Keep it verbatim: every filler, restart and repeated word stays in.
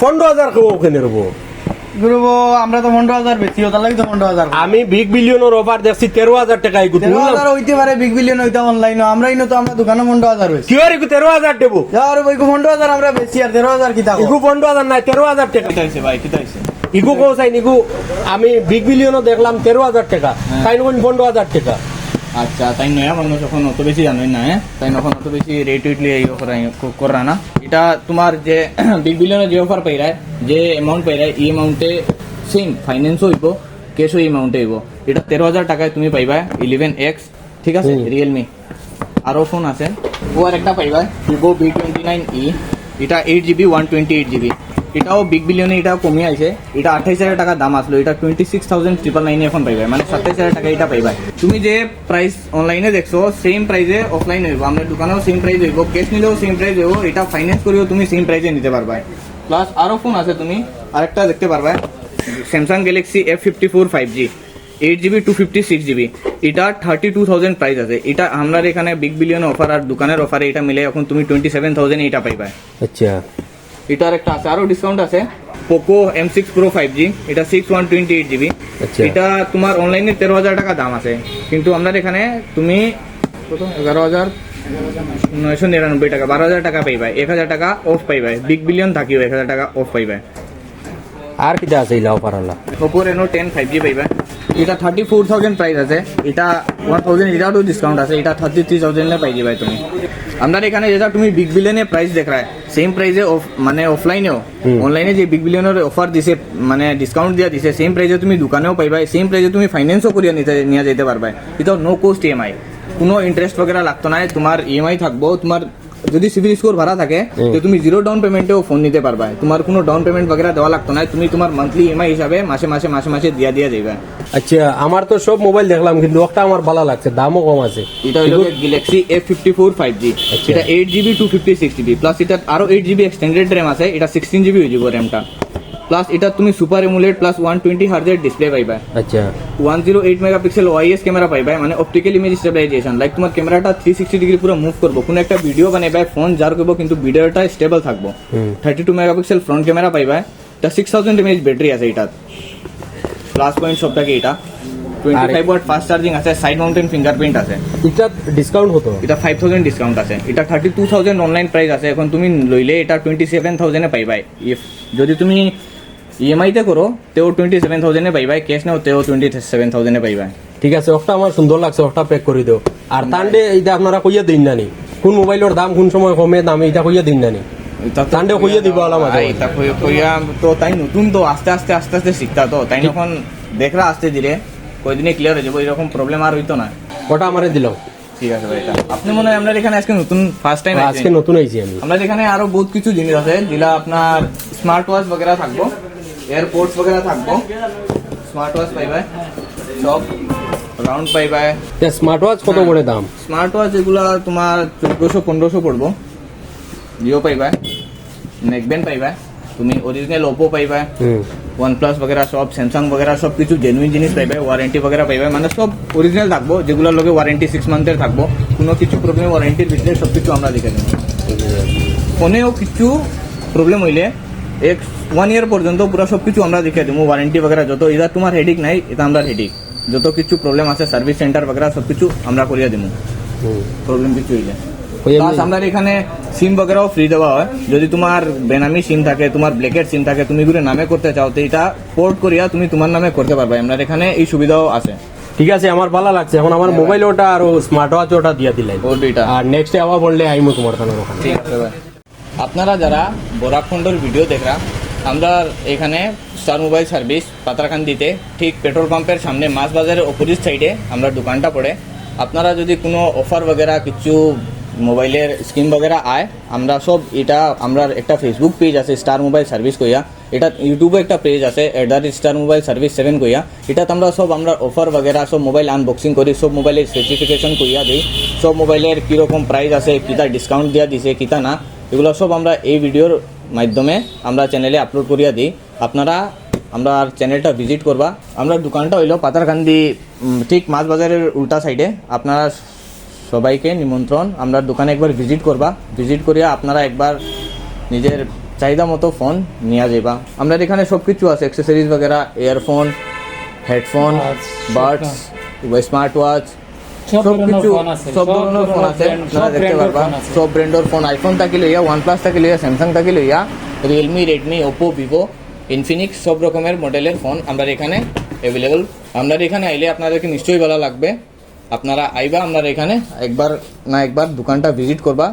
পনেরো হাজার কেউ কেনে রে বা? গুরু বা, আমরা তো পনেরো হাজার বেশি, ওটার লাগি তো পনেরো হাজার। আমি বিগ বিলিয়নর অফার দেখছি তেরো হাজার টেকা এগু। তেরো হাজার হইতে পারে, বিগ বিলিয়ন হইতা অনলাইনে, আমরা ইনো তো আমরা দোকানে পনেরো হাজার বেশি। কি আর এগু তেরো হাজার দেবো? আর ওই পনেরো হাজার আমরা বেশি, আর তেরো হাজার কিতা? এগু পনেরো হাজার নাই, তেরো হাজার টেকা। কিতা হইছে ভাই, কিতা হইছে? ইগু কও চাইন, ইগু আমি বিগ বিলিয়নও দেখলাম তেরো হাজার টেকা, হ্যাঁ। তাইন কইন পনেরো হাজার টেকা। আচ্ছা, তাইন নয়া মানুষ, অখন অত বেশি জানইন না, হ্যাঁ? তাইন অখন অত বেশি রেট উইট লিয়া ইয়ে করা, ক-, কররা না। ইটা তুমার যে বিগ বিলিয়নর যে অফার পাইরায়, যে অ্যামাউন্ট পাইরায়, ই অ্যামাউন্টে সেম ফাইন্যান্সও অইবো, ক্যাশও ই অ্যামাউন্টে অইবো। ইটা তেরো হাজার টেকায় তুমি পাইবা ইলেভেন এক্স, ঠিক আছে? হুম। রিয়েলমি। আরও ফোন আছে, ও আর একটা পাইবা, Vivo V twenty nine E. ইটা eight GB, one twenty eight GB. ইটাও বিগ বিলিয়নে ইটা কমি আইছে। ইটা আঠাইশ হাজার টেকা দাম আছলো, ইটা টোয়েন্টি সিক্স থাউজেন্ড ট্রিপল নাইনে অখন পাইবা, মানে সাতাইশ হাজার টেকা ইটা পাইবা। তুমি যে প্রাইস অনলাইনে দেখছো, সেম প্রাইসে অফলাইন অইবো, আমরার দোকানেও সেম প্রাইস অইবো, ক্যাশ নিলেও সেম প্রাইস অইবো, ইটা ফাইন্যান্স করিও তুমি সেম প্রাইসে নিতে পারবা। প্লাস আরও ফোন আছে, তুমি আরেকটা দেখতে পারবা, Samsung Galaxy F fifty four five G, eight GB, two fifty six GB. ইটা থার্টি টু থাউজেন্ড প্রাইস আছে। ইটা আমরার এখানে বিগ বিলিয়ন অফার আর দোকানের অফারে ইটা মিলে অখন তুমি টোয়েন্টি সেভেন থাউজেন্ডে ইটা পাইবা। আচ্ছা। ইটার একটা আছে, আরও ডিসকাউন্ট আছে, Poco M six pro five G, ইটা six one twenty eight GB. আচ্ছা। ইটা তুমার অনলাইনে তেরো হাজার টেকা দাম আছে, কিন্তু আমরার এখানে তুমি কত? এগারো হাজার নয়শো নিরানব্বই টেকা, বারো হাজার টেকা পাইবা, এক হাজার টেকা অফ পাইবা, বিগ বিলিয়ন থাকিও এক হাজার টেকা অফ পাইবা। আর কিতা আছে ইলা অফার আলা? Oppo Reno ten five G পাইবা, ইটা থার্টি ফোর থাউজেন্ড প্রাইস আছে, ইটা ওয়ান থাউজেন্ড ইটারও ডিসকাউন্ট আছে, ইটা থার্টি থ্রি থাউজেন্ডে পাই যাবায় তুমি। আমরার এখানে যেটা তুমি বিগ বিলিয়নে প্রাইস দেখরায়, সেম প্রাইসে অফ-, মানে অফলাইনেও, হুম। অনলাইনে যে বিগ বিলিয়নর অফার দিছে, মানে ডিসকাউন্ট দিয়া দিছে, সেম প্রাইসে তুমি দোকানেও পাইবা, সেম প্রাইসে তুমি ফাইন্যান্সও করিয়া নিতে, নিয়া যাইতে পারবায়। ইটাও নো কস্ট ইএমআই, কোনো ইন্টারেস্ট বগেরা লাগতো নায়, তুমার ইএমআই থাকবো, তুমার যদি সিবিল স্কোর ভালা থাকে, হুম। তো তুমি জিরো ডাউন পেমেন্টেও ফোন নিতে পারবায়, তুমার কোনো ডাউন পেমেন্ট বগেরা দেওয়া লাগতো নায়, তুমি তুমার মান্থলি ইএমআই হিসাবে মাসে মাসে মাসে মাসে দিয়া দিয়া যাইবা। আচ্ছা, আমার তো সব মোবাইল দেখলাম, কিন্তু একটা আমার ভালা লাগছে, দামও কম আছে। ইটা অইলো কিন্তু গিয়া Galaxy F fifty four five G. আচ্ছা। ইটা eight GB, two fifty six GB, plus ইটাত আরও এইট জিবি এক্সটেন্ডেড র‍্যাম আছে, ইটা সিক্সটিন জিবি অইযিবো র‍্যামটা। প্লাস ইটাত তুমি super AMOLED plus one twenty হার্জের ডিসপ্লে পাইবা। আচ্ছা। One zero eight megapixel OIS camera পাইবা, মানে অপটিক্যাল ইমেজ স্টেবিলাইজেশন, লাইক তুমার ক্যামেরাটা থ্রি সিক্সটি ডিগ্রি পুরা মুভ করবো, কোনো একটা ভিডিও বানাইবা, ফোন যার করবো, কিন্তু ভিডিওটা স্টেবল থাকবো। হুম। Thirty two megapixel front camera পাইবা, ইটা সিক্স থাউজেন্ড এমএএইচ ব্যাটারি আছে ইটাত। প্লাস পয়েন্ট সব থাকি ইটা। Twenty five watt fast charging আছে, সাইড মাউন্টেড ফিঙ্গারপ্রিন্ট আছে। ইটাত ডিসকাউন্ট কত? ইটা ফাইভ থাউজেন্ড ডিসকাউন্ট আছে। ইটা thirty two thousand online price আছে, অখন তুমি লইলে ইটা টোয়েন্টি সেভেন থাউজেন্ডে পাইবায়। ইফ, যদি তুমি ইএমআইতে করো, তেও টোয়েন্টি সেভেন থাউজেন্ডে পাইবায়, ক্যাশ নেও, তেও টোয়েন্টি সেভেন থাউজেন্ডে পাইবায়। ঠিক আছে, ওটা আমার সুন্দর লাগছে, ওটা প্যাক করি দেও। আর তানরে ইটা আপনারা কইয়া দিন না নি, কোন মোবাইলর দাম কোন সময় কমে দামে, ইটা কইয়া দিন না নি? ইটা তো তানরে কইয়া দিবা, আলা মাঝে ভাই, মাঝে। ইটা কইয়া, কইয়া তো তাইন নতুন তো, আস্তে আস্তে আস্তে আস্তে শিখতা তো, তাইন ঠিক। অখন দেখরা আস্তে ধীরে, কয়দিনে ক্লিয়ার অইযিবো, এরকম প্রবলেম আর অইতো না। ওটা আমারে দিলাও। ঠিক আছে ভাই, ইটা আপনে মনে হয় আমরার এখানে আজকে নতুন, ফার্স্ট টাইম আইছেন। আজকে নতুন আইছি আমি। আমরার এখানে আরো বহুত কিছু জিনিস আছে, যেটা আপনার স্মার্ট ওয়াচ বগেরা থাকবো, এয়ারপডস বগেরা থাকবো, স্মার্ট ওয়াচ পাইবায়, সব রাউন্ড পাইবায়। ইটা স্মার্ট ওয়াচ কত হ্যাঁ। পড়ে দাম? স্মার্ট ওয়াচ এগুলা তুমার চৌদ্দশো পনেরোশো পড়বো। জিও পাইবায়, নেকব্যান্ড পাইবায়, তুমি অরিজিনাল ওপো পাইবায়, হুম। ওয়ানপ্লাস বগেরা সব, স্যামসাং বগেরা সব কিছু জেনুইন জিনিস পাইবায়, ওয়ারেন্টি বগেরা পাইবায়, মানে সব অরিজিনাল থাকবো, যেগুলোর লগে ওয়ারেন্টি সিক্স মান্থের থাকবো, কোনো কিছু প্রবলেম ওয়ারেন্টির ভিতরে সব কিছু আমরা দেখে দেবো। ফোনেও কিছু প্রবলেম হইলে এক ওয়ান ইয়ার পর্যন্ত পুরো সব কিছু আমরা দেখে দেবো, ওয়ারেন্টি বগেরা যত, ইটা তুমার হেডেক নাই, ইটা আমরার হেডেক। যত কিছু প্রবলেম আছে, সার্ভিস সেন্টার বগেরা সব কিছু আমরা করিয়া দিমু। হুম। প্রবলেম কিছু হইলে। কইয়া প্লাস দিমু। আমরার এখানে সিম বগেরাও ফ্রি দেওয়া হয়। যদি তুমার বেনামি সিম থাকে, তুমার ব্ল্যাকেট সিম থাকে, তুমি এগুলো নামে করতে চাও, তো ইটা পোর্ট করিয়া তুমি তুমার নামে করতে পারবায়। আমরার এখানে এই সুবিধাও আছে। ঠিক আছে, আমার ভালা লাগছে। অখন আমার হ্যাঁ, মোবাইল ওটা আর স্মার্ট ওয়াচ ওটা দিয়া দিলাই। ও দুইটা। আর নেক্সট আবার বললে আইমু তুমার কাছে ওখানে। ঠিক আছে ভাই। আপনারা যারা বরাক খণ্ডর ভিডিও দেখরা, আমরার এখানে স্টার মোবাইল সার্ভিস পাথারকান্দিতে ঠিক পেট্রোল পাম্পের সামনে, মাছ বাজারের অপোজিট সাইডে আমরার দোকানটা পড়ে। আপনারা যদি কোনো অফার বগেরা, কিছু মোবাইলের স্কিম বগেরা আয়, আমরা সব ইটা, আমরার একটা Facebook পেজ আছে স্টার মোবাইল সার্ভিস কইয়া, ইটা YouTube-ও একটা পেজ আছে at the rate star mobile service seven কইয়া, ইটাত আমরা সব আমরার অফার বগেরা, সব মোবাইল আনবক্সিং করি, সব মোবাইলের স্পেসিফিকেশন কইয়া দেই, সব মোবাইলের কীরকম প্রাইস আছে, কিতা ডিসকাউন্ট দিয়া দিছে, কিতা না, এগুলা সব আমরা এই ভিডিওর মাধ্যমে আমরা চ্যানেলে আপলোড করিয়া দেই। আপনারা আমরার চ্যানেলটা ভিজিট করবা। আমরার দোকানটা অইলো পাথারকান্দি, উম, ঠিক মাছ বাজারের উল্টা সাইডে। আপনারা সবাইকে নিমন্ত্রণ, আমরার দোকানে একবার ভিজিট করবা। ভিজিট করিয়া আপনারা একবার নিজের চাহিদা মতো ফোন নিয়া যাইবা। আমরার এখানে সব কিছু আছে, অ্যাক্সেসরিজ বাগেরা, earphone, headphone, Buds, Buds, smart watch, সব সব ধরনের কিছু, ফোন আছে, সব সব ধরনের ফোন ধরনের আছে, brand, আপনারা সব দেখতে brandর পারবা। ফোন আছে। সব ব্র্যান্ডর ফোন, আইফোন থাকি লইয়া, ওয়ান প্লাস থাকি লইয়া, স্যামসাং থাকি লইয়া, Realme, Redmi, Oppo, Vivo, Infinix, সব রকমের মডেলের ফোন আমরার এখানে অ্যাভেলেবল। আমরার এখানে আইলে আপনাদেরকে নিশ্চয়ই ভালা লাগবে। আপনারা আইবা আমরার এখানে, একবার না একবার দোকানটা ভিজিট করবা।